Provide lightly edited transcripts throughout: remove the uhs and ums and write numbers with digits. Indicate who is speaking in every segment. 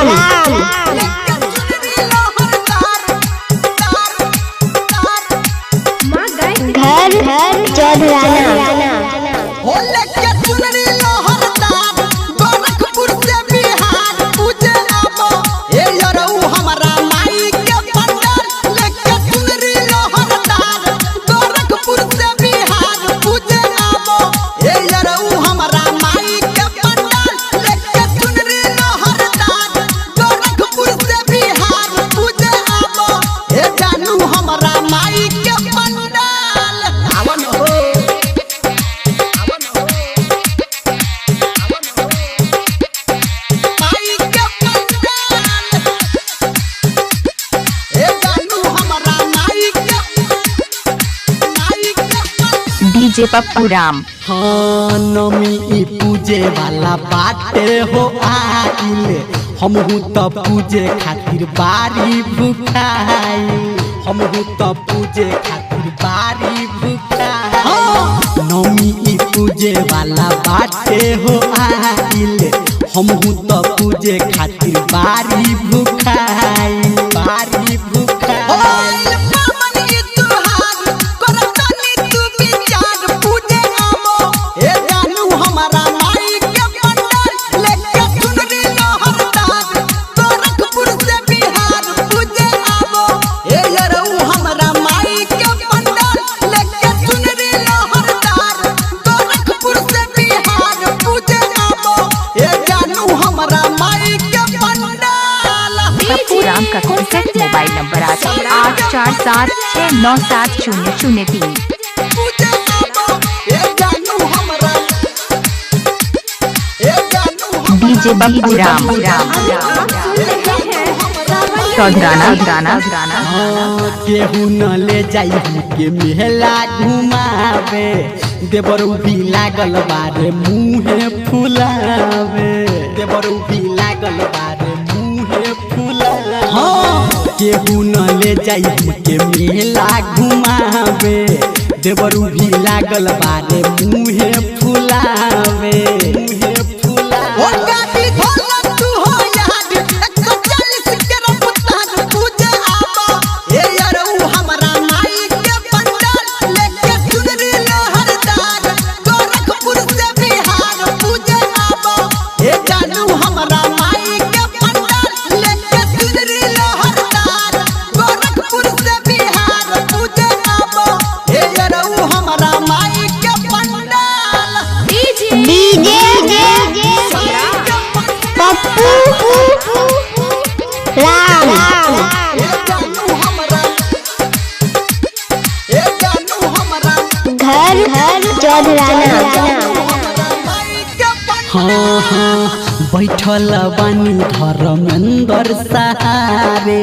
Speaker 1: राम। घर चौधराना।
Speaker 2: डीजे पप्पू राम।
Speaker 3: हाँ नमी ई पूजे वाला बाटे हो आइल, हमहू त पूजे खातिर बारी भुखाई, हमहू त पूजे खातिर बारी भुखाई। हाँ, नमी ई पूजे वाला बाटे हो आइल, हमहू त पूजे खातिर बारी भुखाई, बारी भुखाई।
Speaker 2: पप्पू राम का contact mobile number 8 8 4 7 6 9 7 0 0 3। DJ Pappu Ram. Chaudharana Rana Rana.
Speaker 3: केहू न ले जाई के मेला घुमावे, देवरू भी लागल बारे मुहे फुलावे, देवरू भी लागल बारे मुहे फुलावे। हाँ, केहू न ले जाई के मेला घुमावे, देवरू भी लागल बारे मुहे फुलावे, मुहे फुलावे।
Speaker 1: डीजे पप्पू राम। घर चौधराना।
Speaker 3: हाँ हाँ बैठल बानी धर्मेंद्र सहारे,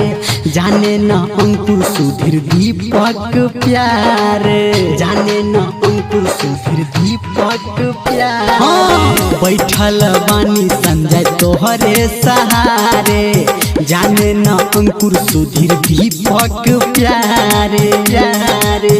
Speaker 3: जाने न अंकुर सुधीर दीपक प्यारे, जाने न अंकुर सुधीर दीपक प्यारे। हाँ, बैठल बानी संजय तोहरे सहारे, जाने न अंकुर सुधीर दीपक प्यारे प्यारे।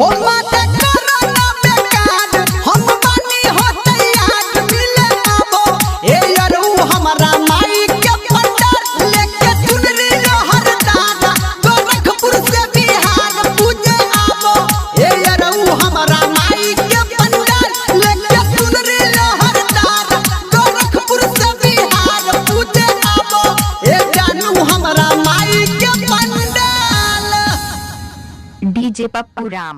Speaker 4: हो माता करो बेकार, हम बानी हो तैयार, मिले आबो ए यरू हमरा माई के पंडाल, लेके चुनरी लहरदार, गोरखपुर से बिहार पूजे आबो ए यरू हमरा माई के पंडाल, लेके चुनरी लहरदार, गोरखपुर से बिहार पूजे आबो ए जानू हमरा माई के पंडाल।
Speaker 2: डीजे पप्पू राम।